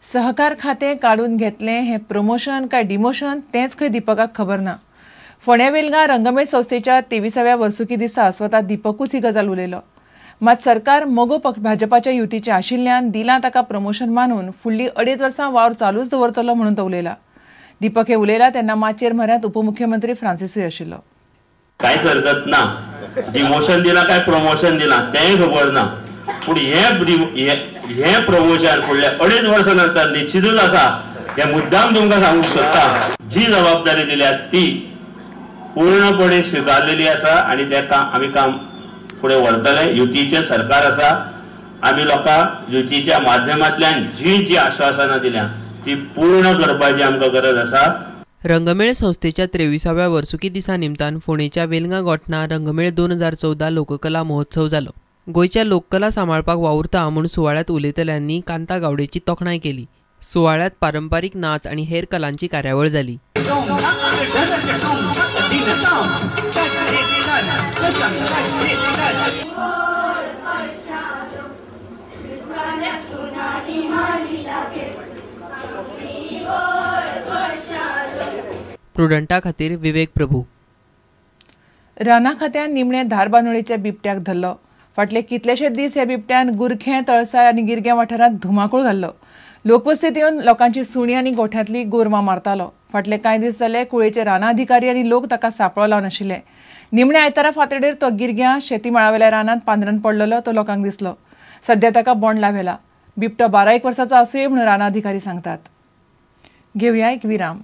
सहकार खातें काडून घेतलें हें प्रमोशन काय डिमोशन तेंच खंय दीपकाक खबर ना. फोंड्या वेलगां रंगमेळ संस्थेच्या 23व्या वर्सुकी दिसा स्वता दीपकूच ही गजाल उलयलो. मात सरकार मगो भाजपाच्या युतीचें आशिल्ल्यान दिलां ताका प्रमोशन मानून फुडली 2.5 वर्सां वावर चालूच दवरतलो म्हणून तो उलयला. दीपक हे उलयला तेन्ना माचयेर म्हऱ्यांत उपमुख्यमंत्री फ्रांसिसूय आशिल्लो. कांयच हरकत ना, डिमोशन दिलां काय प्रमोशन दिलां तेंय खबर ना, पूण हें प्रमोशन फुडल्या 2.5 वर्सां नंतर निश्चितूच आसा हें मुद्दाम तुमकां सांगूंक सोदता. जी जबाबदारी दिल्या ती पूर्णपणे स्विकारलेली आसा आनी तेका आमी काम फुडें व्हरतले. युतीचें सरकार आसा, आमी लोकांक युतीच्या माध्यमांतल्यान जी जी आश्वासनां दिल्या ती पूर्ण करपाची आमकां गरज आसा. रंगमेळ संस्थेच्या 23व्या वर्सुकी दिसा निमतान फोंडेच्या वेलगां गोठणा रंगमेळ 2014 लोककला महोत्सव जालो. गोंयच्या लोककला सांबाळपाक वावुरता म्हूण सुवाळ्यांत उलयतल्यांनी कांता गावडेची तोखणाय केली. सुवाळ्यांत पारंपारीक नाच आनी हेर कलांची कार्यावळ जाली. प्रुडंटा खातीर विवेक प्रभू. राना खात्यान निमणे धारबांदोडेच्या बिबट्याक धरलो. फाटले कितलेशे दीस ह्या बिबट्यान गुरखें, तळसाय आनी गिरगें वाठारांत धुमाकूळ घाल्लो. लोकवस्तीत येवन लोकांची सुणी आनी गोठ्यांतली गोरवां मारतालो. फाटले कांय दीस जाले कुळेचे राना अधिकारी आनी लोक ताका सापळो लावन आशिल्ले. निमणे आयतारा फांतोडेर तो गिरग्यां शेती मळावेल्या रानांत पांदरान पडलेलो तो लोकांक दिसलो. सध्या ताका बोंडला व्हेला. बिबटो 12-1 वर्साचो आसुये म्हणून राना अधिकारी सांगतात. घेवया एक विराम.